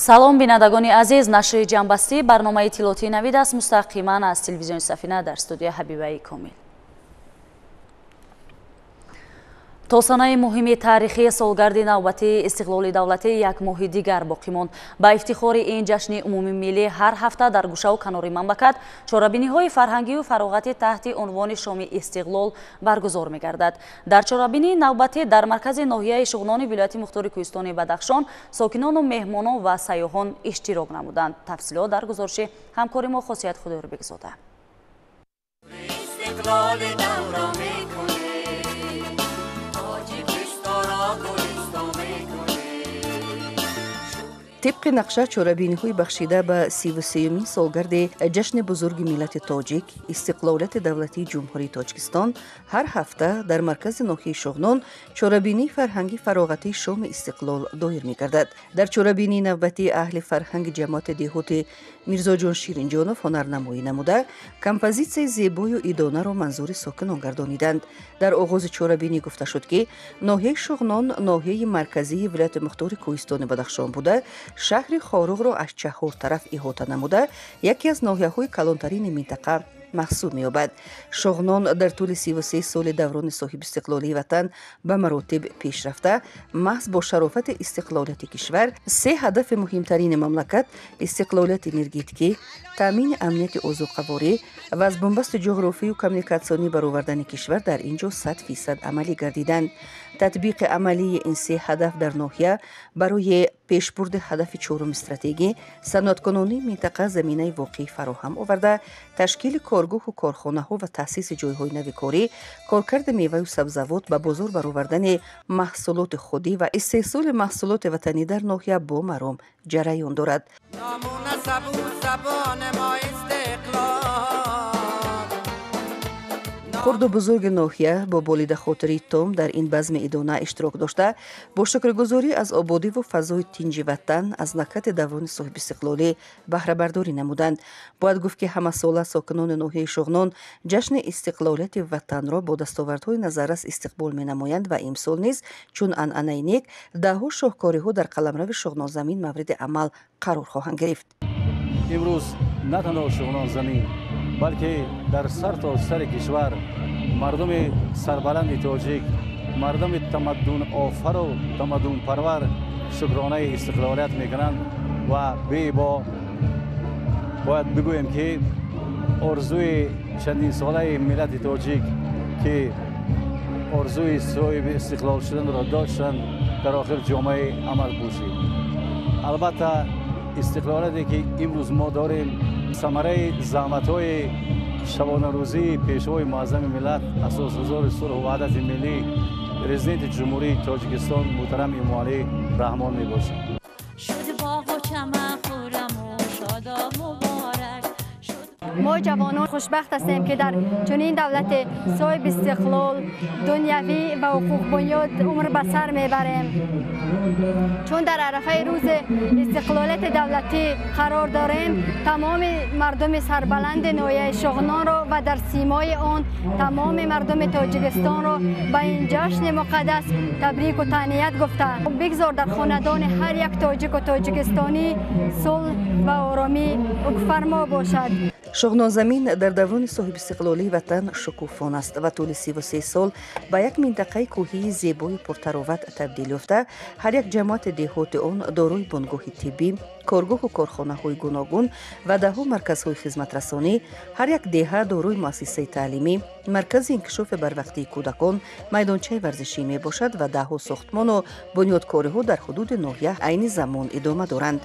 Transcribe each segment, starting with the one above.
Салом, бинандагони азиз. Нашри ҷамъбастии барномаи иттилоотии «Навид» аст, мустақиман аз телевизиони «Сафина», дар студия Ҳабибаи Комил. То санаи муҳими таърихии солгарди навбатии истиқлоли давлатӣ як моҳи дигар боқӣ монд. Ба ифтихори ин ҷашни умумимиллӣ ҳар ҳафта дар гӯшаву канори мамлакат чорабиниҳои фарҳангию фароғатӣ таҳти унвони «Шоми истиқлол» баргузор мегардад. Дар чорабинии навбатӣ дар маркази ноҳияи Шуғнони вилояти мухтори Кӯҳистони Бадахшон сокинону меҳмонон ва сайёҳон иштирок намуданд. Тафсилот дар гузориши ҳамкори мо Хосият Худоёрбекзода. Тибқи нақша, чорабиниҳои бахшида ба 33-юмин солгарди ҷашни бузурги миллати тоҷик, истиқлолияти давлатии Ҷумҳурии Тоҷикистон, ҳар ҳафта дар маркази ноҳияи Шуғнон чорабинии фарҳанги фароғатии «Шоми истиқлол» доир мегардад. Дар чорабинии навбатии аҳли фарҳанги ҷамоати деҳоти Мирзоҷон Ширинҷонов ҳунарнамоӣ намуда, композитсияи зебою идонаро манзури сокинон гардониданд. Дар оғози чорабинӣ гуфта шуд, ки ноҳияи Шуғнон ноҳияи марказии вилояти мухтори Кӯҳистони Бадахшон буда, шаҳри Хоруғро аз чаҳор тараф иҳота намуда, яке аз ноҳияҳои калонтарини минтақа маҳсуб меёбад. Шуғнон дар тӯли 33 соли даврони соҳибистиқлолии ватан ба маротиб пеш рафта, маҳз бо шарофати истиқлолияти кишвар се ҳадафи муҳимтарини мамлакат: истиқлолияти энергетикӣ, таъмини амнияти озуқаворӣ ва аз бунбасти ҷуғрофию коммуникатсионӣ баровардани кишвар дар ин ҷо 100% амалӣ гардиданд. Татбиқи амалии ин се ҳадаф дар ноҳия барои пешбурди ҳадафи чоруми стратегӣ, саноаткунонии минтақа, заминаи воқеӣ фароҳам оварда, ташкили коргоҳу корхонаҳо ва таъсиси ҷойҳои нави корӣ, коркарди меваю сабзавот, ба бозор баровардани маҳсулоти худӣ ва истеҳсоли маҳсулоти ватанӣ дар ноҳия бо маром ҷараён дорад. Хурду бузурги ноҳия бо болидахотирии том дар ин базми идона иштирок дошта, бо шукргузорӣ аз ободиву фазои тинҷи ватан, аз накҳати даврони соҳибистиқлолӣ баҳрабардорӣ намуданд. Бояд гуфт, ки ҳамасола сокинони ноҳияи Шуғнон ҷашни истиқлолияти ватанро бо дастовардҳои назаррас истиқбол менамоянд ва имсол низ чун анъанаи нек даҳҳо шоҳкориҳо дар қаламрави Шуғнонзамин мавриди амал қарор хоҳанд гирифт. Имрӯз на танҳо Шуғнонзамин, балки дар сар то сари кишвар мардуми сарбаланди тоҷик, мардуми тамаддунофару тамаддунпарвар шукронаи истиқлолият мекунанд ва беибо бояд бигӯем, ки орзуи чандинсолаи миллати тоҷик, ки орзуи соҳиби истиқлол шуданро доштанд, дар охир ҷомаи амал пӯшид. Албатта, истиқлолияте ки имрӯз мо дорем, самараи заҳматҳои шабонарӯзии Пешвои муаззами миллат, асосгузори сулҳу ваҳдати миллӣ, Президенти Ҷумҳурии Тоҷикистон муҳтарам Эмомалӣ Раҳмон мебошад. Мо ҷавонон хушбахт ҳастем, ки дар чунин давлати соҳиби истиқлол, дунявӣ ва ҳуқуқбунёд умр ба сар мебарем. Чун дар арафаи рӯзи истиқлолияти давлатӣ қарор дорем, тамоми мардуми сарбаланди ноҳияи Шуғнонро ва дар симои он тамоми мардуми Тоҷикистонро ба ин ҷашни муқаддас табрику таҳният гуфта, бигзор дар хонадони ҳар як тоҷику тоҷикистонӣ сулҳ ва оромӣ ҳукмфармо бошад. Шуғнонзамин дар даврони соҳибистиқлолии ватан шукуфон аст ва тӯли 33 сол ба як минтақаи кӯҳии зебою пуртароват табдил ёфта, ҳар як ҷамоати деҳоти он дорои бунгоҳи тиббӣ, коргоҳу корхонаҳои гуногун ва даҳҳо марказҳои хизматрасонӣ, ҳар як деҳа дорои муассисаи таълимӣ, маркази инкишофи барвақтии кӯдакон, майдончаи варзишӣ мебошад ва даҳҳо сохтмону бунёдкориҳо дар ҳудуди ноҳия айни замон идома доранд.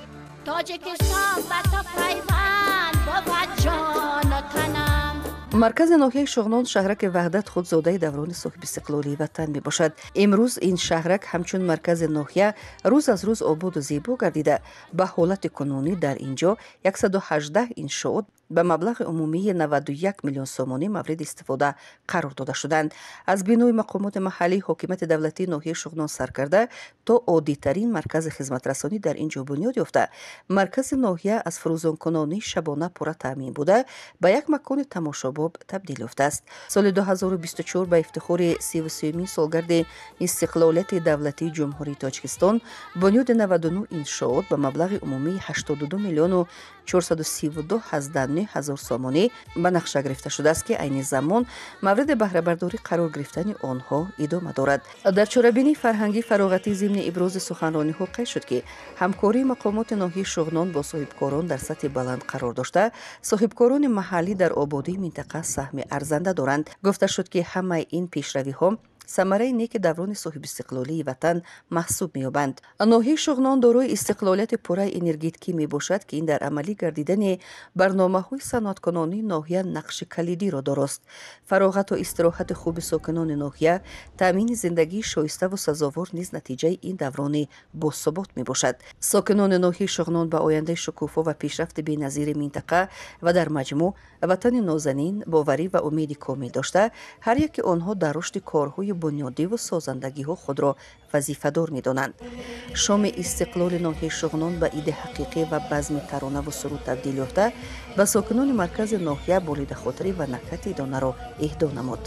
Маркази ноҳияи Шуғнон, шаҳраки Ваҳдат, худзодаи даврони соҳибистиқлолии ватан мебошад. Имрӯз ин шаҳрак ҳамчун маркази ноҳия рӯз аз рӯз ободу зебо гардида, ба ҳолати кунунӣ дар ин ҷо 118 иншоот Ба маблағи умумии 91 миллион сомонӣ мавриди истифода қарор дода шуданд. Аз бинои мақомоти маҳаллии ҳокимияти давлатии ноҳияи Шуғнон сар карда то оддитарин маркази хизматрасонӣ дар ин ҷо бунёд ёфта, маркази ноҳия аз фурӯзонкунонии шабона пурра таъмин буда, ба як макони тамошобоб табдил ёфтааст. Соли 2024 ба ифтихори 33-юмин солгарди истиқлолияти давлатии Ҷумҳурии Тоҷикистон бунёди 99 иншоот ба маблағи умумии 82 миллиону 432 ҳазор сомонӣ ба нақша гирифта шудааст, ки айни замон мавриди баҳрабардорӣ қарор гирифтани онҳо идома дорад. Дар чорабинии фарҳангӣ фароғатӣ зимни ибрози суханрониҳо қайд шуд, ки ҳамкории мақомоти ноҳияи Шуғнон бо соҳибкорон дар сатҳи баланд қарор дошта, соҳибкорони маҳаллӣ дар ободии минтақа саҳми арзанда доранд. Гуфта шуд, ки ҳамаи ин пешравиҳо самараи неки даврони соҳибистиқлолии ватан маҳсуб меёбанд. Ноҳияи Шуғнон дорои истиқлолияти пурраи энергетикӣ мебошад, ки ин дар амалӣ гардидани барномаҳои саноаткунонии ноҳия нақши калидиро дорост. Фароғату истироҳати хуби сокинони ноҳия, таъмини зиндагии шоиставу сазовор низ натиҷаи ин даврони босубот мебошад. Сокинони ноҳияи Шуғнон ба ояндаи шукуфо ва пешрафти беназири минтақа ва дар маҷмӯъ ватани нозанин боварӣ ва умеди комил дошта, ҳар яке онҳо дар рушди корҳои бунёдиву созандагиҳо худро вазифадор медонанд. Шоми истиқлоли ноҳияи Шуғнон ба иди ҳақиқӣ ва базми таронаву суруд табдил ёфта, ба сокинони маркази ноҳия болидахотирӣ ва накҳати идонаро эҳдо намуд.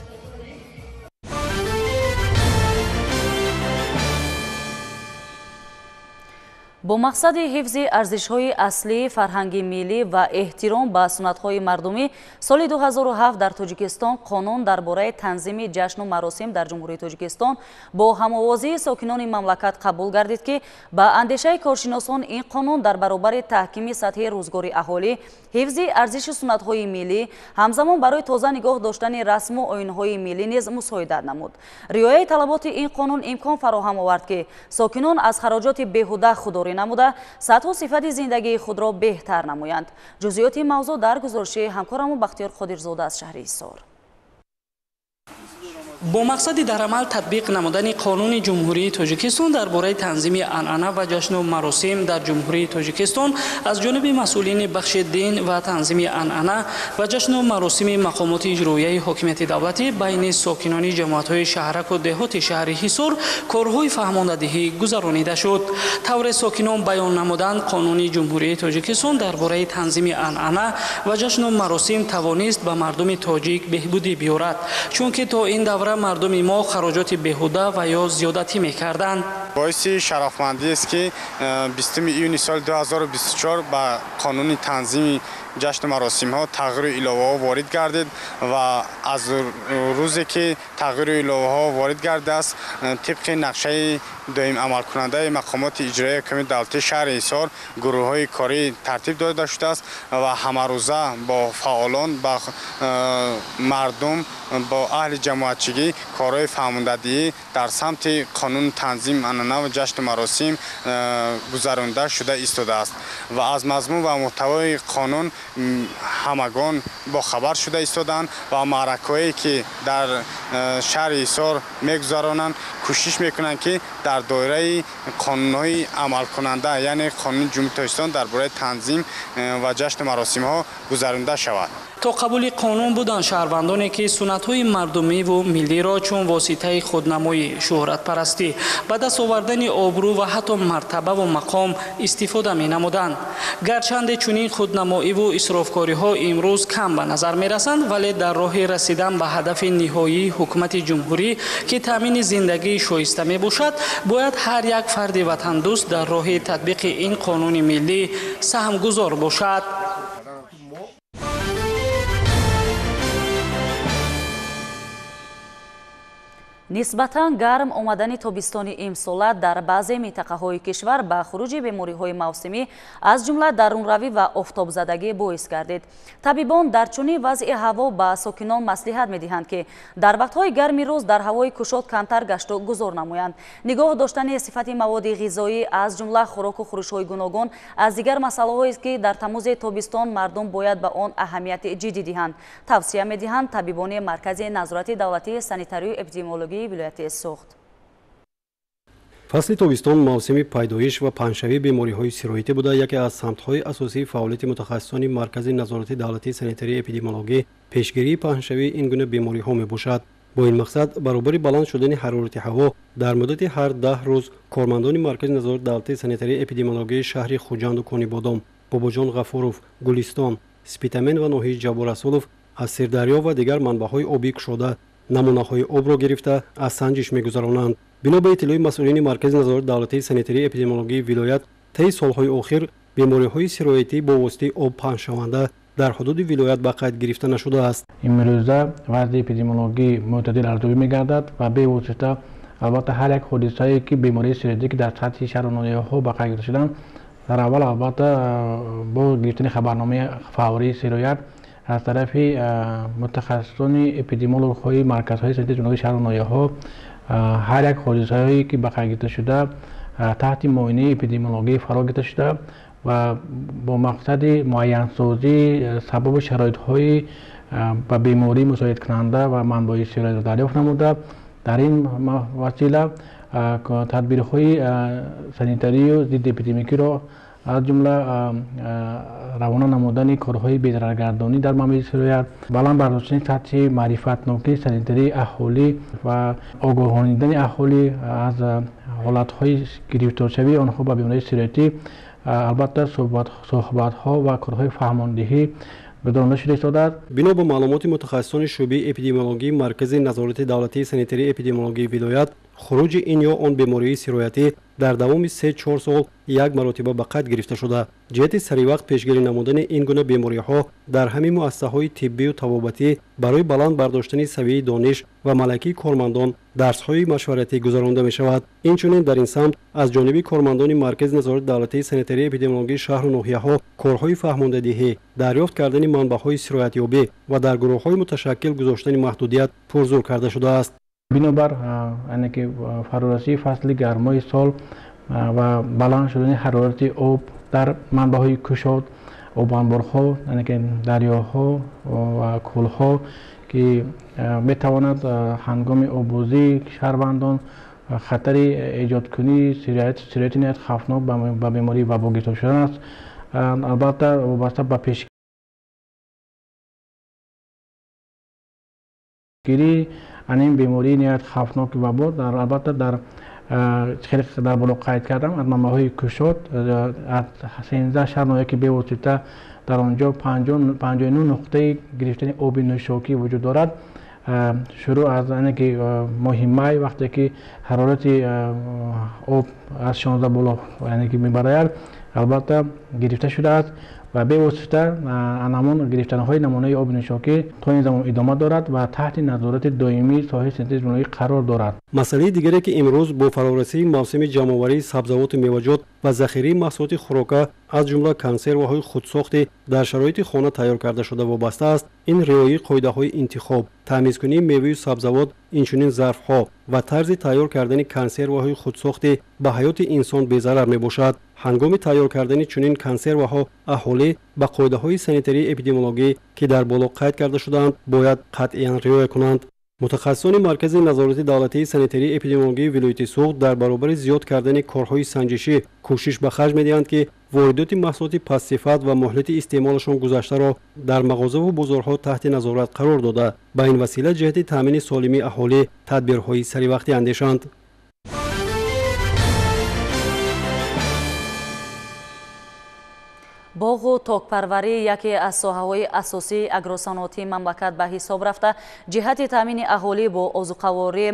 Бо мақсади ҳифзи арзишҳои аслии фарҳанги миллӣ ва эҳтиром ба суннатҳои мардумӣ соли 2007 дар Тоҷикистон қонун дар бораи танзими ҷашну маросим дар Ҷумҳурии Тоҷикистон бо ҳамовозии сокинони мамлакат қабул гардид, ки ба андешаи коршиносон ин қонун дар баробари таҳкими сатҳи рӯзгори аҳолӣ, ҳифзи арзиши суннатҳои миллӣ, ҳамзамон барои тоза нигоҳ доштани расму оинҳои миллӣ низ мусоидат намуд. Риояи талаботи ин қонун имкон фароҳам овард, ки сокинон аз хароҷоти беҳуда худдорӣ намуда, сатҳу сифати зиндагии худро беҳтар намоянд. Ҷузъиёти мавзӯъ дар гузориши ҳамкорамон Бахтиёр Қодирзода аз шаҳри Ҳисор. Бо мақсади дар амал татбиқ намудани қонуни Ҷумҳурии Тоҷикистон дар бораи танзими анъана ва ҷашну маросим дар Ҷумҳурии Тоҷикистон аз ҷониби масъулини бахши дин ва танзими анъана ва ҷашну маросими мақомоти иҷроияи ҳокимияти давлатӣ байни сокинони ҷамоатҳои шаҳраку деҳоти шаҳри Ҳисор корҳои фаҳмондадиҳӣ гузаронида шуд. Тавре сокинон баён намуданд, қонуни Ҷумҳурии Тоҷикистон дар бораи танзими анъана ва ҷашну маросим тавонист ба мардуми тоҷик беҳбудӣ биёрад, чунки то ин давра мардуми мо хароҷоти беҳуда ва ё зиёдатӣ мекарданд. Боиси шарафмандӣ аст, ки 20 июни соли 2024 ба қонуни танзими ҷашну маросимҳо тағйиру иловаҳо ворид гардид ва аз рӯзе ки тағйиру иловаҳо ворид гардидааст, тибқи нақшаи доим амалкунандаи мақомоти иҷроияи ҳокимияти давлатии шаҳри Ҳисор гурӯҳҳои корӣ тартиб дода шудааст ва ҳамарӯза бо фаъолон, ба мардум, бо аҳли ҷамоатчигӣ корҳои фаҳмондадиҳӣ дар самти қонуни танзим анъана ва ҷашну маросим гузаронида шуда истодааст ва аз мазмун ва муҳтавои қонун ҳамагон бохабар шуда истодаанд ва маъракаҳое ки дар шаҳри Ҳисор мегузаронанд, кӯшиш мекунанд, ки дар доираи қонунҳои амалкунанда, яъне қонуни Ҷумҳурии Тоҷикистон дар бораи танзим ва ҷашну маросимҳо гузаронида шавад. То қабули қонун буданд шаҳрвандоне, ки суннатҳои мардумиву миллиро чун воситаи худнамоӣ, шӯҳратпарастӣ, ба даст овардани обрӯ ва ҳатто мартабаву мақом истифода менамуданд. Гарчанде чунин худнамоиву исрофкориҳо имрӯз кам ба назар мерасанд, вале дар роҳи расидан ба ҳадафи ниҳоии ҳукумати ҷумҳурӣ, ки таъмини зиндагии шоиста мебошад, бояд ҳар як фарди ватандӯст дар роҳи татбиқи ин қонуни миллӣ саҳмгузор бошад. Нисбатан гарм омадани тобистони имсола дар баъзе минтақаҳои кишвар ба хуруҷи бемориҳои мавсимӣ аз ҷумла дарунравӣ ва офтобзадагӣ боис гардид. Табибон дар чунин вазъи ҳаво ба сокинон маслиҳат медиҳанд, ки дар вақтҳои гарми рӯз дар ҳавои кушод камтар гашту гузор намоянд. Нигоҳ доштани сифати маводи ғизоӣ аз ҷумла хӯроку хӯришҳои гуногун аз дигар масъалаҳоест, ки дар тамӯзи тобистон мардум бояд ба он аҳамияти ҷиддӣ диҳанд, тавсия медиҳанд табибони Маркази назорати давлатии санитарию эпидемиологии вилояти Суғд. Фасли тобистон мавсими пайдоиш ва паҳншавии бемориҳои сироятӣ буда, яке аз самтҳои асосии фаъолияти мутахассисони Маркази назорати давлатии санитарии эпидемиологӣ пешгирии паҳншавии ин гуна бемориҳо мебошад. Бо ин мақсад баробари баланд шудани ҳарорати ҳаво дар муддати ҳар 10 рӯз кормандони Маркази назорати давлатии санитарии эпидемиологии шаҳри Хуҷанду Конибодом, Бобоҷон Ғафуров, Гулистон, Спитамен ва ноҳияи Ҷаббор Расулов аз Сирдарё ва дигар манбаъҳои обӣ кушода намунаҳои обро гирифта аз санҷиш мегузаронанд. Бино ба иттилои масъулини Маркази назорати давлатии санитарии эпидемиологии вилоят, таи солҳои охир бемориҳои сироятӣ бо воситаи об паҳншаванда дар ҳудуди вилоят ба қайд гирифта нашудааст. Имрӯза вазъи эпидемиологӣ мӯътадил арзёбӣ мегардад ва бевосита албатта ҳар як ҳодисае ки бемории сироятӣ ки дар сатҳи шаҳру ноҳияҳо ба қайд гирифта шуданд, дар аввал албатта бо гирифтани хабарномаи фаврии сироят аз тарафи мутахассисони эпидемиологҳои марказҳои санитарии шаҳру ноҳияҳо ҳар як ҳодисаҳое ки ба қайд гирифта шуда таҳти муоинаи эпидемиологӣ фаро гирифта шуда ва бо мақсади муайянсозии сабабу шароитҳои ба беморӣ мусоидкунанда ва манбаъи сироятро дарёфт намуда, дар ин васила тадбирҳои санитарию зидди эпидемикиро аз ҷумла равона намудани корҳои безараргардонӣ дар манбаи сироят, баланд бардоштани сатҳи маърифатнокии санитарии аҳолӣ ва огоҳонидани аҳолӣ аз ҳолатҳои гирифторшавии онҳо ба бемории сироятӣ, албатта суҳбатҳо ва корҳои фаҳмондиҳӣ гузаронида шуда истодааст. Бино ба маълумоти мутахассисони шӯъбаи эпидемиологии Маркази назорати давлатии санитарии эпидемиологии вилоят, хуруҷи ин ё он бемории сироятӣ дар давоми 3-4 сол як маротиба ба қайд гирифта шуда. Ҷиҳати саривақт пешгирӣ намудани ин гуна бемориҳо дар ҳамин муассисаҳои тиббию табобатӣ барои баланд бардоштани савияи дониш ва малакии кормандон дарсҳои машваратӣ гузаронда мешавад. Инчунин дар ин самт аз ҷониби кормандони Маркази назорати давлатии санитарии эпидемиологии шаҳру ноҳияҳо корҳои фаҳмондадиҳӣ, дарёфт кардани манбаъҳои сироятёбӣ ва дар гурӯҳҳои муташаккил гузоштани маҳдудият пурзур карда шудааст. Бинобар яъне ки фарорасии фасли гармои сол ва баланд шудани ҳарорати об дар манбаъҳои кушод, обанборҳо, яъне ки дарёҳо ва кӯлҳо, ки метавонад ҳангоми оббозии шаҳрвандон хатари эҷодкунии сирояти ниҳоят хавфнок ба бемории вабо гирифтор шудан аст. Албатта вобаста ба пешгирии ин бемории ниҳоят хавфноки вабо албатта дар хеле дар боло қайд кардам, аз манбаъҳои кушод аз 13 шаҳр ноҳия ки бевосита дар он ҷо 59 нуқтаи гирифтани оби нӯшокӣ вуҷуд дорад, шурӯъ аз ане ки моҳи май вақте ки ҳарорати об аз 16 боло яъне ки мебарояд, албатта гирифта шудааст ва бевосита ҳамон гирифтанҳои намунаи оби нӯшокӣ то ин замон идома дорад ва таҳти назорати доимии соҳаи санитарии ҷумҳурӣ қарор дорад. Масъалаи дигаре ки имрӯз бо фарорасии мавсими ҷамъоварии сабзавоту меваҷот ва захираи маҳсулоти хӯрока аз ҷумла консерваҳои худсохтӣ дар шароити хона тайёр карда шуда вобаста аст, ин риояи қоидаҳои интихоб, таъмизкунии меваю сабзавот, инчунин зарфҳо ва тарзи тайёр кардани консерваҳои худсохтӣ ба ҳаёти инсон безарар мебошад. Ҳангоми тайёр кардани чунин консерваҳо аҳолӣ ба қоидаҳои санитарии эпидемиологӣ, ки дар боло қайд карда шудаанд, бояд қатъиян риоя кунанд. Мутахассисони Маркази назорати давлатии санитарии эпидемиологии вилояти Суғд дар баробари зиёд кардани корҳои санҷишӣ кӯшиш ба харҷ медиҳанд, ки воридоти маҳсулоти пастсифат ва муҳлати истеъмолашон гузаштаро дар мағозаву бозорҳо таҳти назорат қарор дода, ба ин васила ҷиҳати таъмини солимии аҳолӣ тадбирҳои саривақтӣ андешанд. Боғу токпарварӣ яке аз соҳаҳои асосии агросаноатии мамлакат ба ҳисоб рафта, ҷиҳати таъмини аҳолӣ бо озуқаворӣ,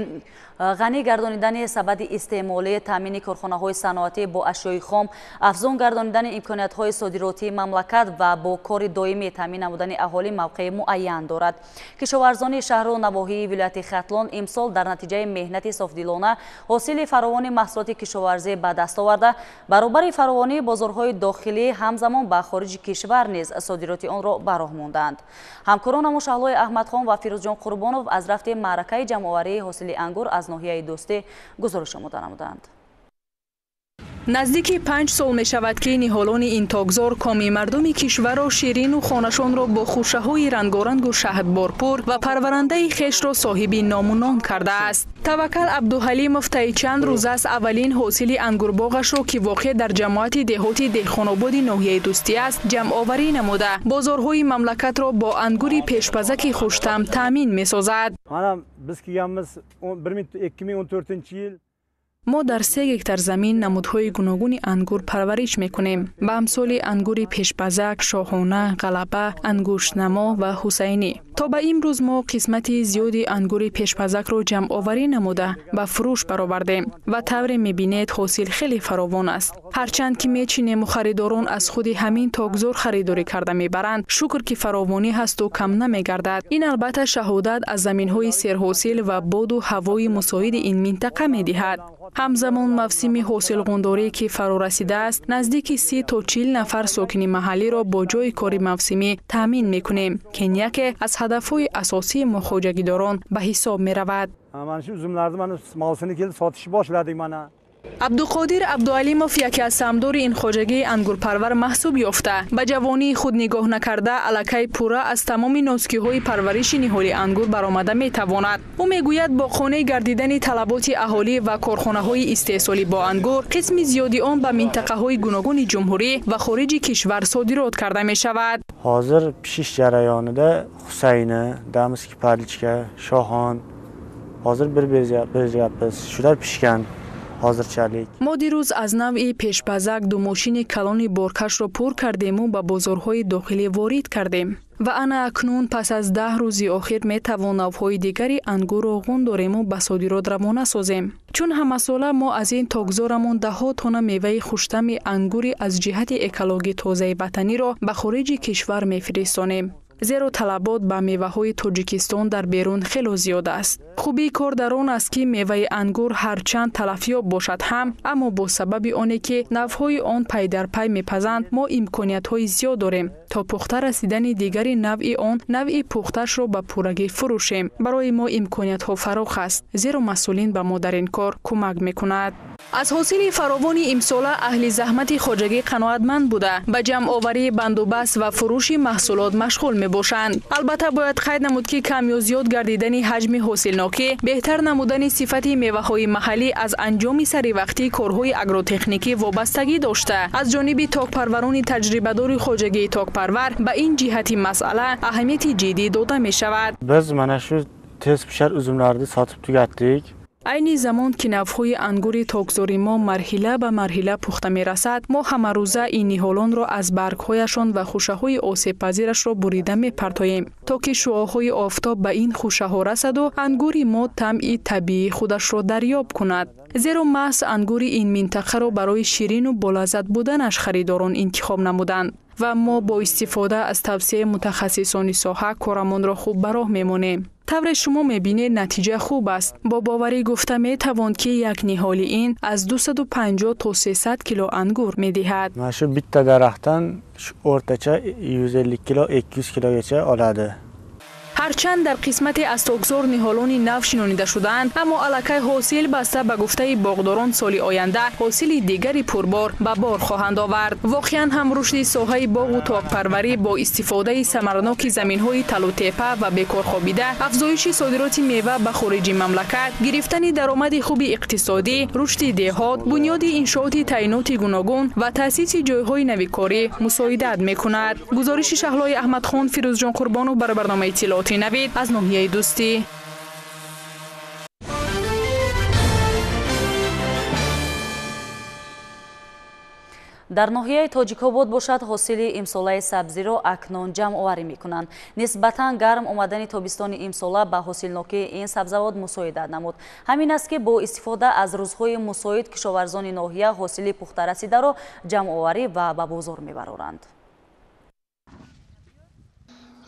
ғанӣ гардонидани сабади истеъмолӣ, таъмини корхонаҳои саноатӣ бо ашёи хом, афзун гардонидани имкониятҳои содиротии мамлакат ва бо кори доимӣ таъмин намудани аҳолӣ мавқеи муайян дорад. Кишоварзони шаҳру навоҳии вилояти Хатлон имсол дар натиҷаи меҳнати софдилона ҳосили фаровони маҳсулоти кишоварзӣ ба даст оварда, баробари фаровонии бозорҳои дохилӣ ҳамзамон ба хориҷи кишвар низ содироти онро ба роҳ монданд. Ҳамкоронамон Шаҳлои Аҳмадхон ва Фирӯзҷон Қурбонов аз рафти маъракаи ҷамъоварии ҳосили ангур аз ноҳияи Дӯстӣ гузориш омода намуданд. Наздики 5 сол мешавад, ки ниҳолони ин токзор коми мардуми кишварро ширину хонашонро бо хушаҳои рангорангу шаҳдборпур ва парварандаи хешро соҳиби ному ном кардааст. Таваккал Абдуҳалимов таи чанд рӯз аст аввалин ҳосили ангурбоғашро, ки воқеъ дар ҷамоати деҳоти Деҳқонободи ноҳияи Дӯстӣ аст, ҷамъоварӣ намуда, бозорҳои мамлакатро бо ангури пешпазаки хуштам таъмин месозад. Biz kelganmiz 2014 yil. Мо дар 3 гектар замин намудҳои гуногуни ангур парвариш мекунем. Ба амсоли ангури пешпазак, шоҳона, ғалаба, ангуштнамо ва ҳусайнӣ. То ба имрӯз мо қисмати зиёди ангури пешпазакро ҷамъоварӣ намуда ба фурӯш баровардем ва тавре мебинед, ҳосил хеле фаровон аст. Ҳарчанд ки мечинему харидорон аз худи ҳамин токзор харидорӣ карда мебаранд, шукр ки фаровонӣ ҳасту кам намегардад. Ин албатта шаҳодат аз заминҳои серҳосил ва боду ҳавои мусоиди ин минтақа медиҳад. Ҳамзамон мавсими ҳосилғундорӣ, ки фаро расидааст, наздики 30 то 40 нафар сокини маҳаллиро бо ҷойи кори мавсимӣ таъмин мекунем, ки ин яке аз ҳадафҳои асосии мо хоҷагидорон ба ҳисоб меравад. Mana shu uzumlarni mana mavsumi keldi, sotishni boshladik mana. Абдуқодир Абдуалимов яке аз самдори ин хоҷагии ангурпарвар маҳсуб ёфта, ба ҷавонии худ нигоҳ накарда, аллакай пурра аз тамоми нозукиҳои парвариши ниҳоли ангур баромада метавонад. Ӯ мегӯяд, бо қонеъ гардидани талаботи аҳолӣ ва корхонаҳои истеҳсолӣ бо ангур, қисми зиёди он ба минтақаҳои гуногуни ҷумҳурӣ ва хориҷи кишвар содирот карда мешавад. Ҳозир пишиш ҷараёнида Ҳусайни, дамский паличка, Шоҳон ҳозир bir beryapmiz. Shular pishgan. Ҳозирчalik. Мо дирӯз аз навъи пешпазак ду мошини калони боркашро пур кардему ба бозорҳои дохилӣ ворид кардем. Ва ана акнун пас аз 10 рӯзи охир метавон навъҳои дигари ангурро ғун дорему ба содирот равона созем. Чун ҳамасола мо аз ин токзорамон даҳҳо тонна меваи хуштами ангури аз ҷиҳати экологӣ тозаи ватаниро ба хориҷи кишвар мефиристонем. Зеро талабот ба меваҳои Тоҷикистон дар берун хело зиёд аст. Хубии кор дар он аст, ки меваи ангур ҳарчанд талафёб бошад ҳам, аммо бо сабаби оне ки навъҳои он пай дар пай мепазанд, мо имкониятҳои зиёд дорем то пухта расидани дигари навъи он навъи пухташро ба пуррагӣ фурӯшем. Барои мо имкониятҳо фарох аст, зеро масъулин ба мо дар ин кор кӯмак мекунад. Аз ҳосили фаровони имсола аҳли заҳмати хоҷагӣ қаноатманд буда, ба ҷамъоварии бандубаст ва фурӯши маҳсулот машғул мебошанд. Албатта бояд қайд намуд, ки кам ё зиёд гардидани ҳаҷми ҳосилнокӣ, беҳтар намудани сифати меваҳои маҳаллӣ аз анҷоми саривақтии корҳои агротехникӣ вобастагӣ дошта, аз ҷониби токпарварони таҷрибадори хоҷагии токпарвар ба ин ҷиҳати масъала аҳамияти ҷиддӣ дода мешавад. Biz mana shu tez pishar uzumlarni sotib tugatdik. Айни замон ки навъҳои ангури токзори мо марҳила ба марҳила пухта мерасад, мо ҳамарӯза ин ниҳолонро аз баргҳояшон ва хушаҳои осебпазирашро бурида мепартоем, то ки шуоъҳои офтоб ба ин хушаҳо расаду ангури мо тамъи табиии худашро дарёб кунад. Зеро маҳз ангури ин минтақаро барои ширину болаззат буданаш харидорон интихоб намуданд ва мо бо истифода аз тавсияи мутахассисони соҳа корамонро хуб ба роҳ мемонем. Тавре шумо мебинед, натиҷа хуб аст. Бо боварӣ гуфта метавон, ки як ниҳоли ин аз 250 то 300 кило ангур медиҳад. Mana shu bitta daraxtdan o'rtacha 150 kilo, 200 kilogacha oladi. Ҳарчанд дар қисмате аз токзор ниҳолони нав шинонида шудаанд, аммо аллакай ҳосил баста ба гуфтаи боғдорон соли оянда ҳосили дигари пурбор ба бор хоҳанд овард. Воқеан ҳам рушди соҳаи боғу токпарварӣ бо истифодаи самарноки заминҳои талутепа ва бекорхобида, афзоиши содироти мева ба хориҷи мамлакат, гирифтани даромади хуби иқтисодӣ, рушди деҳот, бунёди иншооти таъиноти гуногун ва таъсиси ҷойҳои навикорӣ мусоидат мекунад. Гузориши Шаҳлои Аҳмадхон, Фирӯзҷон Қурбонов бар барномаи иттилоотӣ Навид аз ноҳияи Дӯстӣ. Дар ноҳияи Тоҷикобод бошад, ҳосили имсолаи сабзиро акнун ҷамъоварӣ мекунанд. Нисбатан гарм омадани тобистони имсола ба ҳосилнокии ин сабзавот мусоидат намуд. Ҳамин аст, ки бо истифода аз рӯзҳои мусоид кишоварзони ноҳия ҳосили пухтарасидаро ҷамъоварӣ ва ба бозор мебароранд.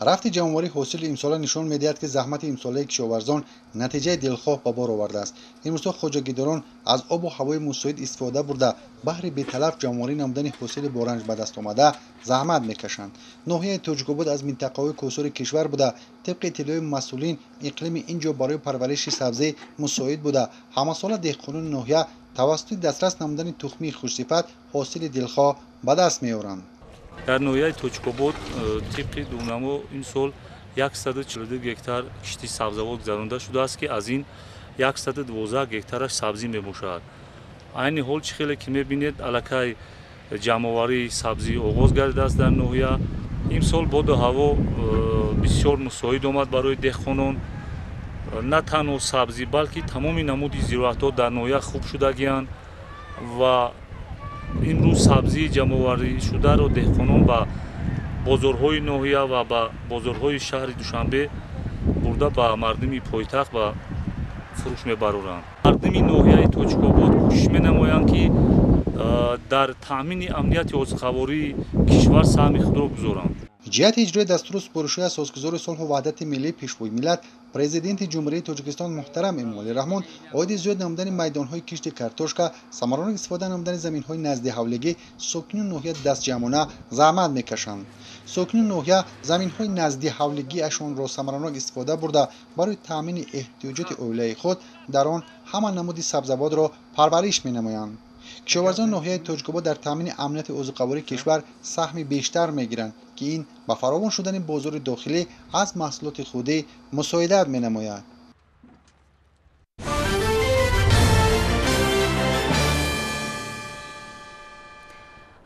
Рафти ҷамъоварии ҳосили имсола нишон медиҳад, ки заҳмати имсолаи кишоварзон натиҷаи дилхоҳ ба бор овардааст. Имрӯзҳо хоҷагидорон аз обу ҳавои мусоид истифода бурда, баҳри беталаф ҷамъоварӣ намудани ҳосили боранҷ ба даст омада заҳмат мекашанд. Ноҳияи Тоҷикобод аз минтақаҳои кӯҳсори кишвар буда, тибқи иттилои масъулин иқлими ин ҷо барои парвариши сабзӣ мусоид буда, ҳамасола деҳқонони ноҳия тавассути дастрас намудани тухмии хушсифат ҳосили дилхоҳ ба даст меоранд. Дар ноҳияи Тоҷикобод тибқи дурнамо имсол 142 гектар кишти сабзавот гузаронда шудааст, ки аз ин 112 гектараш сабзӣ мебошад. Айни ҳол чӣ хеле ки мебинед, аллакай ҷамъоварии сабзӣ оғоз гардидааст дар ноҳия. Имсол боду ҳаво бисёр мусоид омад барои деҳқонон. На танҳо сабзӣ, балки тамоми намуди зироатҳо дар ноҳия хуб шудагианд ва имрӯз сабзии ҷамъоварӣшударо деҳқонон ба бозорҳои ноҳия ва ба бозорҳои шаҳри Душанбе бурда ба мардуми пойтахт ба фурӯш мебароранд. Мардуми ноҳияи Тоҷикобод кӯшиш менамоянд, ки дар таъмини амнияти озуқавории кишвар саҳми худро гузоранд. Ҷиҳати иҷрои дастуру супоришҳои асосгузори сулҳу ваҳдати миллӣ, Пешвои миллат, Президенти Ҷумҳурии Тоҷикистон муҳтарам Эмомалӣ Раҳмон оиди зиёд намудани майдонҳои кишти картошка, самаранок истифода намудани заминҳои наздиҳавлигӣ сокинони ноҳия дастҷамъона заҳмат мекашанд. Сокинони ноҳия заминҳои наздиҳавлигиашонро самаранок истифода бурда, барои таъмини эҳтиёҷоти оилаи худ дар он ҳама намуди сабзавотро парвариш менамоянд. Кишоварзони ноҳияи Тоҷикобод дар таъмини амнияти озуқавории кишвар саҳми бештар мегиранд, ки ин ба фаровон шудани бозори дохилӣ аз маҳсулоти худӣ мусоидат менамояд.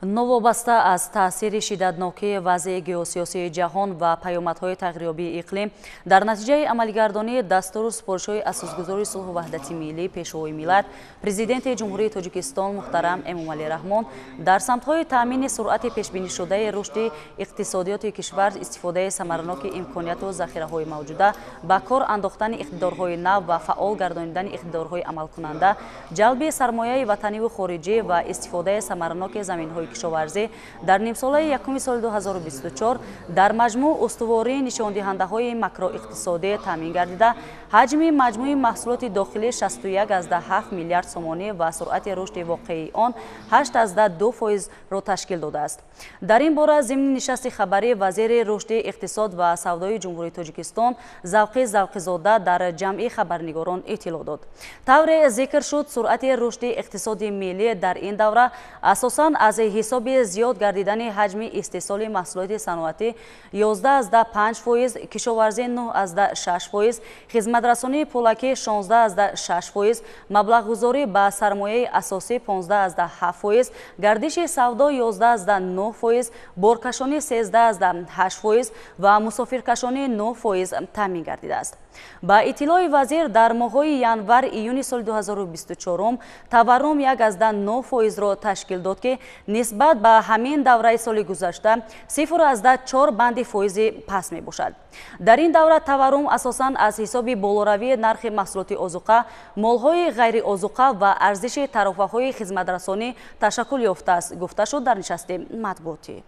Новобаста аз таъсири шиддатнокии вазъи геосиёсии ҷаҳон ва паёмадҳои тағйирёбии иқлим, дар натиҷаи амалигардонии дастуру супоришҳои асосгузори сулҳу ваҳдати миллӣ, Пешвои миллат, Президенти Ҷумҳурии Тоҷикистон муҳтарам Эмомалӣ Раҳмон дар самтҳои таъмини суръати пешбинишудаи рушди иқтисодиёти кишвар, истифодаи самараноки имконияту захираҳои мавҷуда, ба кор андохтани иқтидорҳои нав ва фаъол гардонидани иқтидорҳои амалкунанда, ҷалби сармояи ватаниву хориҷӣ ва истифодаи самараноки заминҳои кишоварзӣ дар нимсолаи якуми соли 2024 дар маҷмӯъ устувории нишондиҳандаҳои макроиқтисодӣ таъмин гардида, ҳаҷми маҷмӯи маҳсулоти дохилӣ 61,7 миллиард сомонӣ ва суръати рушди воқеии он 8,2%-ро ташкил додааст. Дар ин бора зимни нишасти хабарӣ вазири рушди иқтисод ва савдои Ҷумҳурии Тоҷикистон Завқи Завқизода дар ҷамъи хабарнигорон иттилоъ дод. Тавре зикр шуд, суръати рушди иқтисоди миллӣ дар ин давра асосан аз ҳисоби зиёд гардидани ҳаҷми истеҳсоли маҳсулоти саноатӣ 11,5%, кишоварзӣ 9,6%, хизматрасонии пулакӣ 16,6%, маблағгузорӣ ба сармояи асосӣ 15,7%, гардиши савдо 11,9%, боркашонӣ 13,8% ва мусофиркашонӣ 9% таъмин гардидааст. Ба иттилои вазир, дар моҳҳои январ-июни соли 2024 таваррум 1,9%-ро ташкил дод, ки нисбат ба ҳамин давраи соли гузашта 0,4 банди фоизи паст мебошад. Дар ин давра таваррум асосан аз ҳисоби болоравии нархи маҳсулоти озуқа, молҳои ғайриозуқа ва арзиши тарофаҳои хизматрасонӣ ташаккул ёфтааст, гуфта шуд дар нишасти матбуотӣ.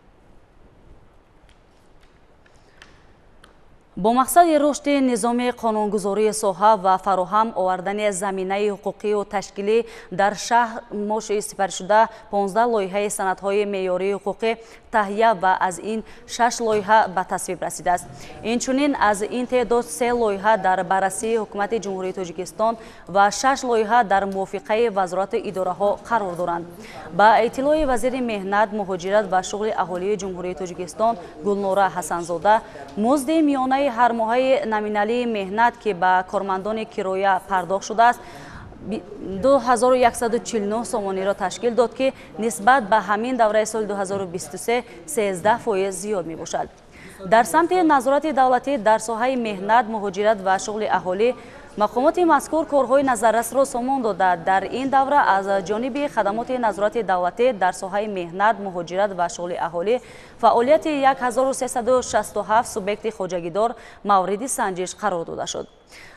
Бо мақсади рушди низоми қонунгузории соҳа ва фароҳам овардани заминаи ҳуқуқию ташкилӣ дар шаҳр моши сипаришуда 15 лоиҳаи санадҳои меъёрии ҳуқуқӣ таҳия ва аз ин 6 лоиҳа ба тасвиб расидааст. Инчунин аз ин теъдод 3 лоиҳа дар баррасии Ҳукумати Ҷумҳурии Тоҷикистон ва 6 лоиҳа дар мувофиқаи вазорату идораҳо қарор доранд. Ба иттилои вазири меҳнат, муҳоҷират ва шуғли аҳолии Ҷумҳурии Тоҷикистон Гулнора Ҳасанзода, музди миёнаи ҳармоҳаи номиналии меҳнат, ки ба кормандони кироя пардохт шудааст, 2149 сомониро ташкил дод, ки нисбат ба ҳамин давраи соли 2023 13% зиёд мебошад. Дар самти назорати давлатӣ дар соҳаи меҳнат, муҳоҷират ва шуғли аҳолӣ мақомоти мазкур корҳои назаррасро сомон дода. Дар ин давра аз ҷониби хадамоти назорати давлатӣ дар соҳаи меҳнат, муҳоҷират ва шуғли аҳолӣ фаъолияти 1367 субъекти хоҷагидор мавриди санҷиш қарор дода шуд.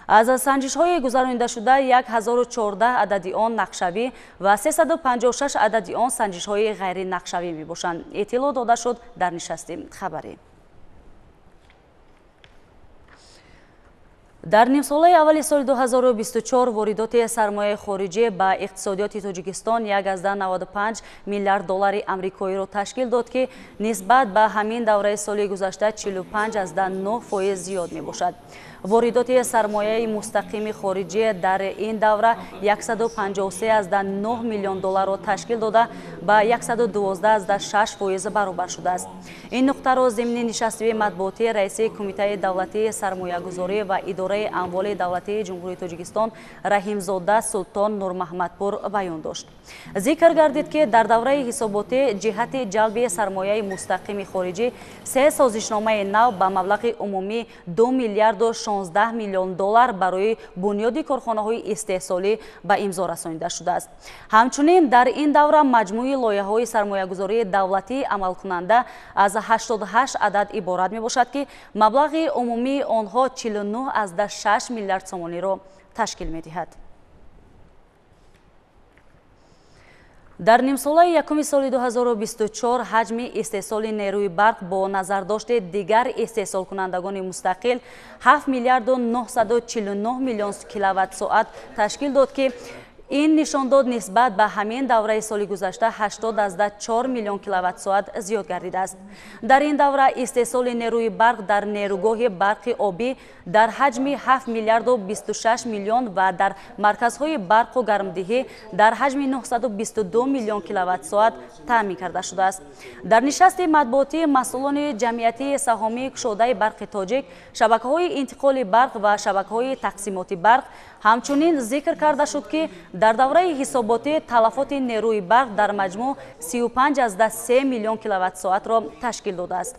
Аз санҷишҳои гузаронидашуда 1014 адади он нақшавӣ ва 356 адади он санҷишҳои ғайринақшавӣ мебошанд, иттилоъ дода шуд дар нишасти хабарӣ. Дар нимсолаи аввали соли 2024 воридоти сармояи хориҷӣ ба иқтисодиёти Тоҷикистон 1,95 миллиард доллари амрикоиро ташкил дод, ки нисбат ба ҳамин давраи соли гузашта 45,9% зиёд мебошад. Воридоти сармояи мустақими хориҷӣ дар ин давра 153,9 миллион долларро ташкил дода, ба 112,6% баробар шудааст. Ин нуқтаро зимни нишасти матбуотии раиси Кумитаи давлатии сармоягузорӣ ва идораи амволи давлатии Ҷумҳурии Тоҷикистон Раҳимзода Султон Нурмаҳмадпур баён дошт. Зикр гардид, ки дар давраи ҳисоботӣ ҷиҳати ҷалби сармояи мустақими хориҷӣ се созишномаи нав ба маблағи умумӣ 2 миллиарду 16 миллион доллар барои бунёди корхонаҳои истеҳсолӣ ба имзо расонида шудааст. Ҳамчунин дар ин давра маҷмӯи лоиҳаҳои сармоягузории давлатии амалкунанда аз 88 адад иборат мебошад, ки маблағи умумии онҳо 49,6 миллиард сомониро ташкил медиҳад. Дар нимсолаи якуми соли 2024 ҳаҷми истеҳсоли нерӯи барқ бо назардошти дигар истеҳсолкунандагони мустақил 7 миллиарду 949 миллион киловатт-соат ташкил дод, ки ин нишондод нисбат ба ҳамин давраи соли гузашта 80,4 миллион киловатт-соат зиёд гардидааст. Дар ин давра истеҳсоли нерӯи барқ дар нерӯгоҳи барқи обӣ дар ҳаҷми 7 миллиарду 26 миллион ва дар марказҳои барқу гармдиҳӣ дар ҳаҷми 922 миллион киловатт-соат таъмин карда шудааст. Дар нишасти матбуотии масъулони ҷамъиятии саҳомии кушодаи барқи тоҷик, шабакаҳои интиқоли барқ ва шабакаҳои тақсимоти барқ ҳамчунин зикр карда шуд, ки дар давраи ҳисоботӣ талафоти нерӯи барқ дар маҷмӯъ 35,3 миллион киловатт-соатро ташкил додааст.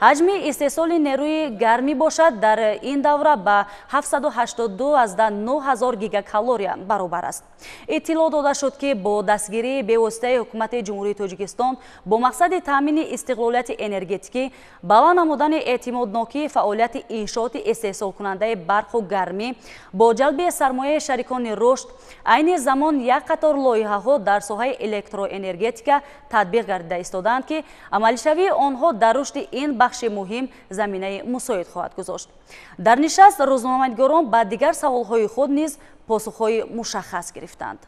Ҳаҷми истеҳсоли нерӯи гармӣ бошад дар ин давра ба 782,9 ҳазор гигакалория баробар аст. Иттилоъ дода шуд, ки бо дастгирии бевоситаи ҳукумати Ҷумҳурии Тоҷикистон бо мақсади таъмини истиқлолияти энергетикӣ, баланд намудани эътимоднокии фаъолияти иншооти истеҳсолкунандаи барқу гармӣ бо ҷалби сармояи шарикони рушд, айни замон як қатор лоиҳаҳо дар соҳаи электроэнергетика татбиқ гардида истодаанд, ки амалишавии онҳо дар рушди ин бахши муҳим заминаи мусоид хоҳад гузошт. Дар нишаст рӯзноманигорон ба дигар саволҳои худ низ посухҳои мушаххас гирифтанд.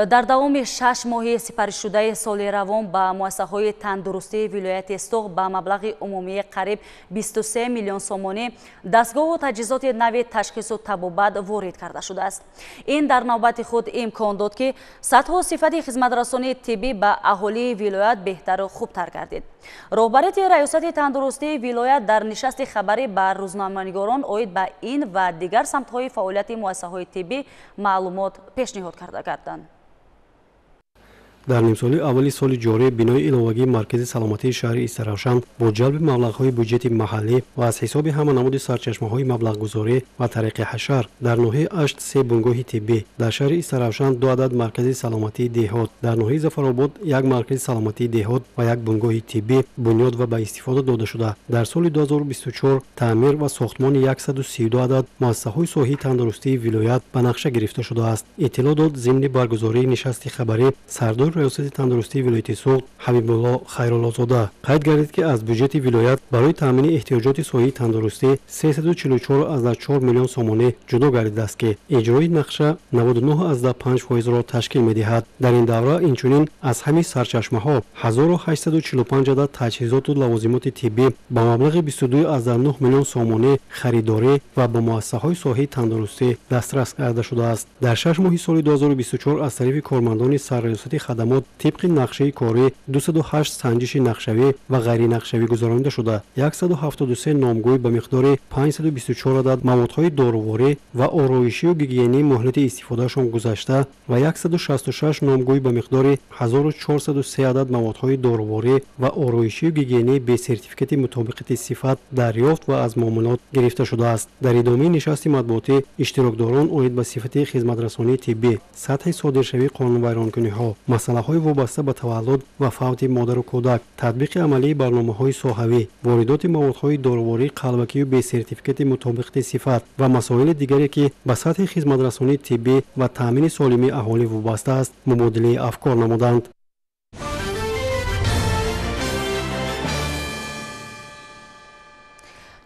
Дар давоми 6 моҳи сипаришудаи соли равон ба муассисаҳои тандурустии вилояти Суғд ба маблағи умумии қариб 23 миллион сомонӣ дастгоҳу таҷҳизоти нави ташхису табобат ворид карда шудааст. Ин дар навбати худ имкон дод, ки сатҳу сифати хизматрасонии тиббӣ ба аҳолии вилоят беҳтару хубтар гардид. Роҳбарияти раёсати тандурустии вилоят дар нишасти хабарӣ ба рӯзноманигорон оид ба ин ва дигар самтҳои фаъолияти муассисаҳои тиббӣ маълумот пешниҳод карда гарданд. Дар нимсолаи аввали соли ҷорӣ бинои иловагии маркази саломатии шаҳри Истаравшан бо ҷалби маблағҳои буҷети маҳаллӣ ва аз ҳисоби ҳама намуди сарчашмаҳои маблағгузорӣ ва тариқи ҳашар дар ноҳияи Ашт се бунгоҳи тиббӣ, дар шаҳри Истаравшан 2 адад маркази саломатии деҳот, дар ноҳияи Зафаробод як маркази саломатии деҳот ва як бунгоҳи тиббӣ бунёд ва ба истифода дода шуда. Дар соли 2024 таъмир ва сохтмони 132 адад муассисаҳои соҳаи тандурустии вилоят ба нақша гирифта шудааст. Иттилоъ дод зимни баргузории нишасти хабарӣ сардори раёсати тандурустии вилояти Суғд Ҳабибулло Хайруллозода. Қайд гардид, ки аз буҷети вилоят барои таъмини эҳтиёҷоти соҳаи тандурустӣ 344,4 миллион сомонӣ ҷудо гардидааст, ки иҷрои нақша 99,5%-ро ташкил медиҳад. Дар ин давра инчунин аз ҳамин сарчашмаҳо 1845 адад таҷҳизоту лавозимоти тиббӣ ба маблағи 22,9 миллион сомонӣ харидорӣ ва ба муассисаҳои соҳаи тандурустӣ дастрас карда шудааст. Дар 6 моҳи соли 2024 аз тарафи кормандони сарраёсати хадамот тибқи нақшаи корӣ 208 санҷиши нақшавӣ ва ғайринақшавӣ гузаронида шуда, 173 номгӯй ба миқдори 524 адад маводҳои доруворӣ ва ороишию гигиении муҳлати истифодаашон гузашта ва 166 номгӯй ба миқдори 1403 адад маводҳои доруворӣ ва ороишию гигиении бесертификати мутобиқати сифат дарёфт ва аз муомилот гирифта шудааст. Дар идомаи нишасти матбуотӣ иштирокдорон оид ба сифати хизматрасонии тиббӣ, сатҳи содиршавии қонунвайронкуниҳо, масъалаҳои вобаста ба таваллуд ва фавти модару кӯдак, татбиқи амалии барномаҳои соҳавӣ, воридоти маводҳои дорувории қалбакию бесертификати мутобиқати сифат ва масоили дигаре, ки ба сатҳи хизматрасонии тиббӣ ва таъмини солимии аҳолӣ вобаста аст, мубодилаи афкор намуданд.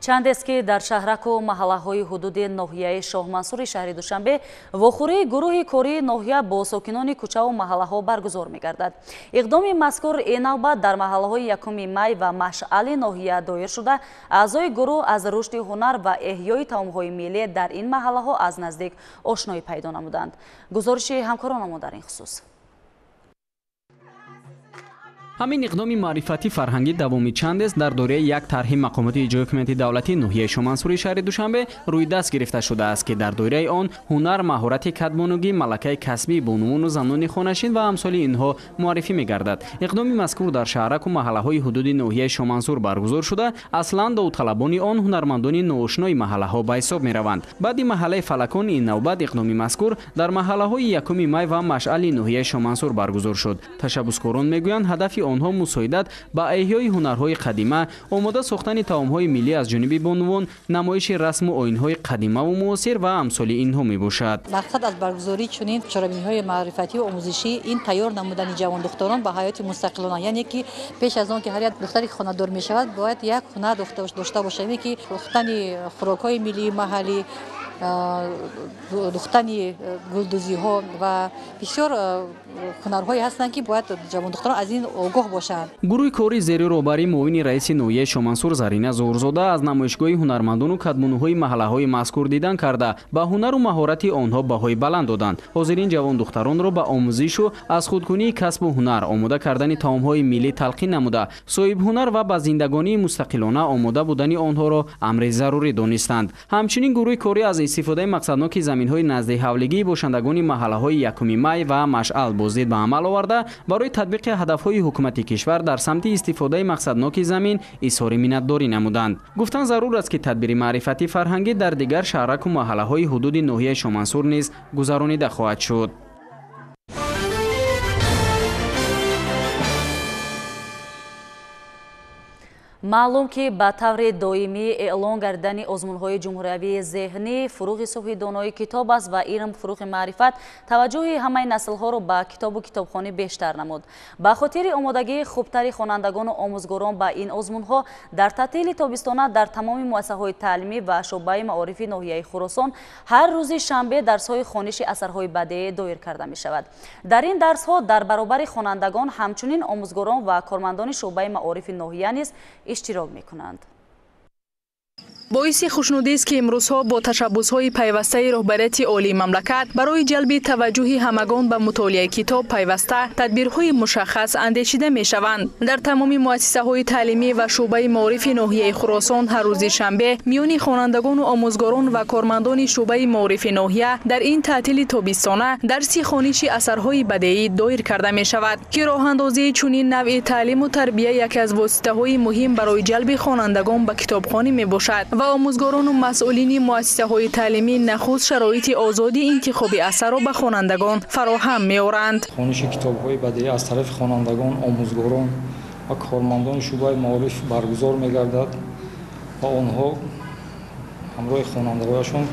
Чандест ки дар шаҳраку маҳаллаҳои ҳудуди ноҳияи Шоҳмансури шаҳри Душанбе вохӯрии гурӯҳи кории ноҳия бо сокинони кӯчаву маҳаллаҳо баргузор мегардад. Иқдоми мазкур ин навбат дар маҳаллаҳои 1 май ва Машъали ноҳия доир шуда, аъзои гурӯҳ аз рушди ҳунар ва эҳёи таомҳои миллӣ дар ин маҳаллаҳо аз наздик ошноӣ пайдо намуданд. Гузориши ҳамкоронамон дар ин хусус. Ҳамин иқдоми маърифатӣ фарҳангӣ давоми чандест дар доираи як тарҳи мақомоти иҷрои ҳукумати давлатии ноҳияи Шоҳмансури шаҳри Душанбе рӯи даст гирифта шудааст, ки дар доираи он ҳунар, маҳорати кадбонугӣ, малакаи касбии бонувону занони хонашин ва амсоли инҳо муаррифӣ мегардад. Иқдоми мазкур дар шаҳраку маҳаллаҳои ҳудуди ноҳияи Шоҳмансур баргузор шуда, аслан довталабони он ҳунармандони ноошнои маҳаллаҳо ба ҳисоб мераванд. Баъди маҳаллаи Фалакон ин навбат иқдоми мазкур дар маҳаллаҳои 1 май ва Машъали ноҳияи Шоҳмансур баргузор шуд. Ташаббускорон мегӯянд, ҳадафи онҳо мусоидат ба эҳёи ҳунарҳои қадима, омода сохтани таомҳои миллӣ аз ҷониби бонувон, намоиши расму оинҳои қадимаву муосир ва амсоли инҳо мебошад. Мақсад аз баргузории чунин чорабиниҳои маърифатӣ ва омӯзишӣ ин тайёр намудани ҷавондухтарон ба ҳаёти мустақилона, яъне ки пеш аз он ки ҳар як духтаре ки хонадор мешавад, бояд як ҳунар дошта бошад, яъне ки пухтани хӯрокҳои миллии маҳаллӣ, духтани гулдӯзиҳо ва бисёр ҳунарҳое ҳастанд, ки бояд ҷавондухтарон аз ин огоҳ бошанд. Гурӯҳи кори зери роҳбарии муовини раиси ноҳияи Шоҳмансур Зарина Зуҳурзода аз намоишгоҳи ҳунармандону кадбонуҳои маҳаллаҳои мазкур дидан карда, ба ҳунару маҳорати онҳо баҳои баланд доданд. Ҳозирин ҷавондухтаронро ба омӯзишу аз худкунии касбу ҳунар, омода кардани таомҳои миллӣ талқин намуда, соҳибҳунар ва ба зиндагонии мустақилона омода будани онҳоро амри зарурӣ донистанд. Ҳамчунин гурӯҳи корӣ аз истифодаи мақсадноки заминҳои назди ҳавлигии бошандагони маҳаллаҳои 1 май ва Машъал боздид ба амал оварда, барои татбиқи ҳадафҳои ҳукумати кишвар дар самти истифодаи мақсадноки замин изҳори миннатдорӣ намуданд. Гуфтан зарур аст, ки тадбири маърифатӣ фарҳангӣ дар дигар шаҳраку маҳаллаҳои ҳудуди ноҳияи Шоҳмансур низ гузаронида хоҳад шуд. Маълум ки ба таври доимӣ эълон гардидани озмунҳои ҷумҳуриявии зеҳнӣ фурӯғи субҳи донои китоб аст ва илм фурӯғи маърифат таваҷҷӯҳи ҳамаи наслҳоро ба китобу китобхонӣ бештар намуд. Ба хотири омодагии хубтари хонандагону омӯзгорон ба ин озмунҳо дар таътили тобистона дар тамоми муассисаҳои таълимӣ ва шӯъбаи маорифи ноҳияи Хуросон ҳар рӯзи шанбе дарсҳои хониши асарҳои бадеӣ доир карда мешавад. Дар ин дарсҳо дар баробари хонандагон ҳамчунин омӯзгорон ва кормандони шӯъбаи маорифи ноҳия низ иштирок мекунанд. Боиси хушнудист, ки имрӯзҳо бо ташаббусҳои пайвастаи роҳбарияти олии мамлакат барои ҷалби таваҷҷӯҳи ҳамагон ба мутолиаи китоб пайваста тадбирҳои мушаххас андешида мешаванд. Дар тамоми муассисаҳои таълимӣ ва шӯъбаи маорифи ноҳияи Хуросон ҳар рӯзи шанбе миёни хонандагону омӯзгорон ва кормандони шӯъбаи маорифи ноҳия дар ин таътили тобистона дарси хониши асарҳои бадеӣ доир карда мешавад, ки роҳандозии чунин навъи таълиму тарбия яке аз воситаҳои муҳим барои ҷалби хонандагон ба китобхонӣ мебошад ва омӯзгорону масъулини муассисаҳои таълимӣ нахуст шароити озоди интихоби асарро ба хонандагон фароҳам меоранд. Хониши китобҳои бадеӣ аз тарафи хонандагон, омӯзгорон ва кормандони шӯъбаи маориф баргузор мегардад ва онҳо ҳамроҳи хонандагояшон,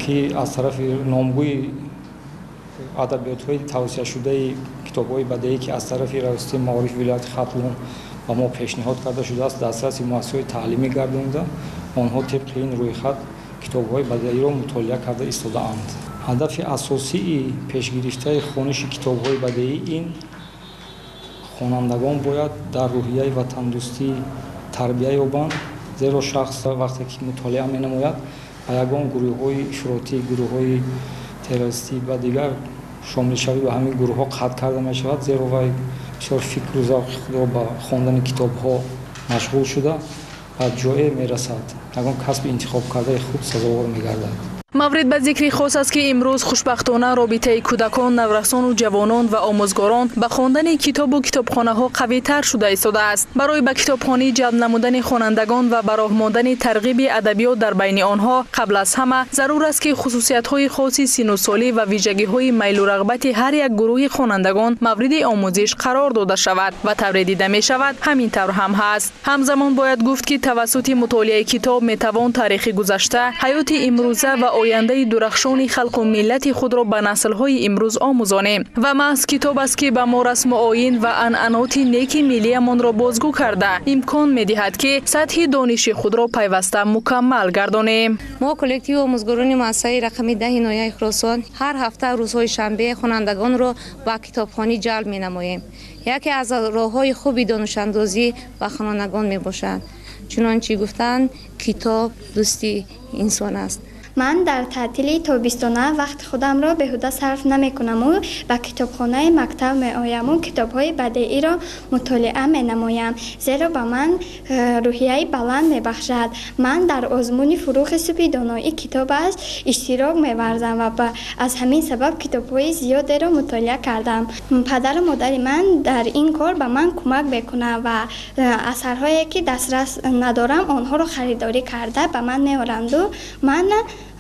ки аз тарафи номгӯи адабиётҳои тавсияшудаи китобҳои бадеӣ, ки аз тарафи раёсати маорифи вилояти Хатлон ба мо пешниҳод карда шудааст, дастраси муассисаҳои таълимӣ гардонида, онҳо тибқи ин рӯйхат китобҳои бадеиро мутолиа карда истодаанд. Ҳадафи асосии пешгирифтаи хониши китобҳои бадеӣ ин хонандагон бояд дар рӯҳияи ватандӯстӣ тарбия ёбанд, зеро шахс вақте ки мутолиа менамояд, ба ягон гурӯҳҳои ифротӣ, гурӯҳҳои террористӣ ва дигар шомилшавӣ ба ҳамин гурӯҳҳо қатъ карда мешавад, зеро вай бисёр фикру завқи худро ба хондани китобҳо машғул шуда ба ҷое мерасад, ягон касби интихобкардаи худ сазовор мегардад. Маврид ба зикри хос аст, ки имрӯз хушбахтона робитаи кӯдакон, наврасону ҷавонон ва омӯзгорон ба хондани китобу китобхонаҳо қавитар шуда истодааст. Барои ба китобхонӣ ҷалб намудани хонандагон ва ба роҳ мондани тарғиби адабиёт дар байни онҳо қабл аз ҳама зарур аст, ки хусусиятҳои хоси синнусолӣ ва вижагиҳои майлу рағбати ҳар як гурӯҳи хонандагон мавриди омӯзиш қарор дода шавад ва тавре дида мешавад, ҳамин тавр ҳам ҳаст. Ҳамзамон бояд гуфт, ки тавассути мутолиаи китоб метавон таърихи гузашта, ҳаёти имрӯза ва Ояндаи дурахшони халқу миллати худро ба наслҳои имрӯз омӯзонем. Ва маҳз китоб аст, ки ба мо расму оин ва анъаноти неки миллиямонро бозгӯ карда, имкон медиҳад, ки сатҳи дониши худро пайваста мукаммал гардонем. Мо коллективи омӯзгорони муассисаи рақами 10 ноҳияи Хуросон ҳар ҳафта рӯзҳои шанбе хонандагонро ба китобхонӣ ҷалб менамоем. Яке аз роҳҳои хуби донишандозӣ ба хонандагон мебошад. Чунончи гуфтанд, китоб дӯсти инсон аст. Ман дар таътили тобистона вақти худамро беҳуда сарф намекунаму ба китобхонаи мактаб меояму китобҳои бадеиро мутолиа менамоям, зеро ба ман рӯҳияи баланд мебахшад. Ман дар озмуни фурӯғи субҳи доноӣ китоб аст иштирок меварзам ва аз ҳамин сабаб китобҳои зиёдеро мутолиа кардам. Падару модари ман дар ин кор ба ман кӯмак мекунанд ва асарҳое ки дастрас надорам, онҳоро харидорӣ карда ба ман меоранду ман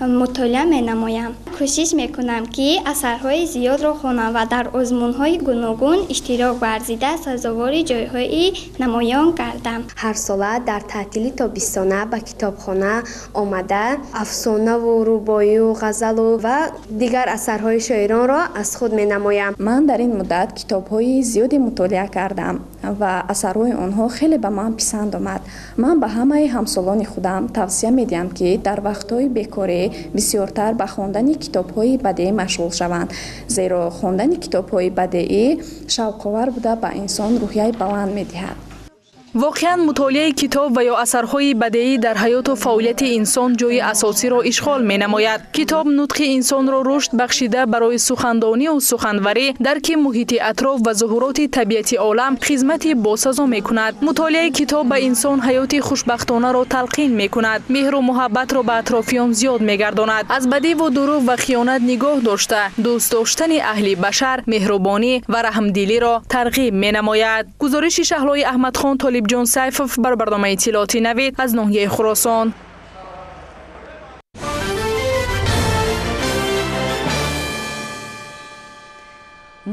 мутолиа менамоям. Кӯшиш мекунам, ки асарҳои зиёдро хонам ва дар озмунҳои гуногун иштирок варзида сазовори ҷойҳои намоён гардам. Ҳар сола дар таътили тобистона ба китобхона омада афсонаву рубоию ғазалу ва дигар асарҳои шоиронро аз худ менамоям. Ман дар ин муддат китобҳои зиёде мутолиа кардам ва асарҳои онҳо хеле ба ман писанд омад. Ман ба ҳамаи ҳамсолони худам тавсия медиҳам, ки дар вақтҳои бекорӣ бисёртар ба хондани китобҳои бадеӣ машғул шаванд, зеро хондани китобҳои бадеӣ шавқовар буда ба инсон рӯҳияи баланд медиҳад. Воқеан, мутолиаи китоб ва ё асарҳои бадеӣ дар ҳаёту фаъолияти инсон ҷои асосиро ишғол менамояд. Китоб нутқи инсонро рушд бахшида барои сухандонию суханварӣ, дарки муҳити атроф ва зуҳуроти табиати олам хизмати босазо мекунад. Мутолиаи китоб ба инсон ҳаёти хушбахтонаро талқин мекунад, меҳру муҳаббатро ба атрофиён зиёд мегардонад, аз бадиву дурӯғ ва хиёнат нигоҳ дошта, дӯст доштани аҳли башар, меҳрубонӣ ва раҳмдилиро тарғиб менамояд. Гузориши Шаҳлои Аҳмадхон, Толиб Ҷон Сайфов бар барномаи иттилооти Навид аз ноҳияи Хуросон.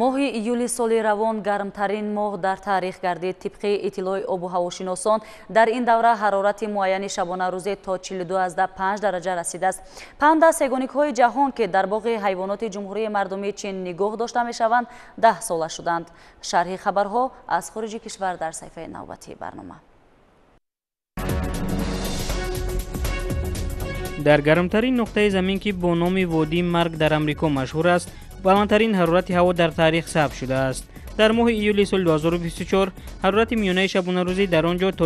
Моҳи июли соли равон гармтарин моҳ дар таърих гардид. Тибқи иттилои обу ҳавошиносон, дар ин давра ҳарорати муайяни шабонарӯзе то 42,5 дараҷа расидааст. Панда сегоникҳои ҷаҳон, ки дар боғи ҳайвоноти Ҷумҳурии Мардумии Чин нигоҳ дошта мешаванд, 10 сола шуданд. Шарҳи хабарҳо аз хориҷи кишвар дар саҳифаи навбатии барнома. Дар гармтарин нуқтаи замин, ки бо номи водии Марг дар Амрико машҳур аст, баландтарин ҳарорати ҳаво дар таърих сабт шудааст. Дар моҳи июли соли 2024 ҳарорати миёнаи шабонарӯзӣ дар он ҷо то